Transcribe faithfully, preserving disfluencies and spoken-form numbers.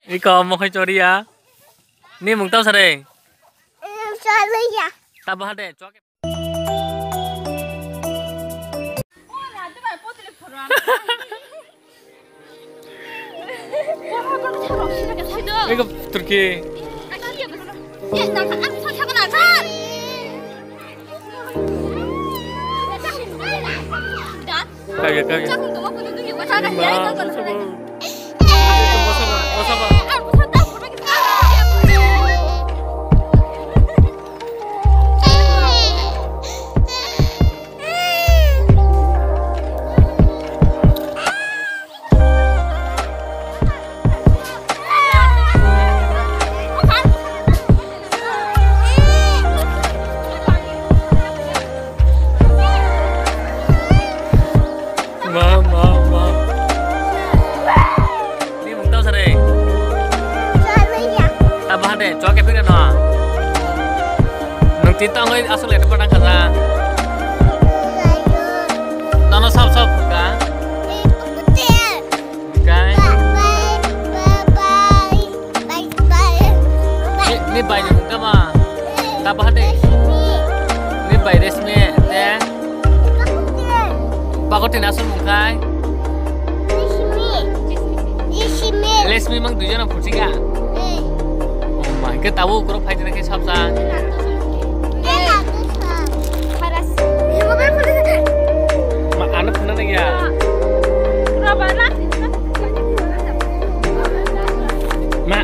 Iko mokhai choriya. Ni mung tau sare. Choriya. Tabo hade chok. Iko Turki. Kaya, kaya. Ma, ma, ma. Ni mung tau sare. Tabo hade, chok ke phirano. Nung ti tongoi aswk le padang kaza. Nono sab sab ka. Kai. Ni, ni bai ni mung tama. Tabo hade. Ni bai Resmi te. Pakotin aswk mung kai. Resmi mang duijon phuchika. Oh my, ke tabo ukro phai jena ke sabsa. Ma, ano phuna na ya. Ma.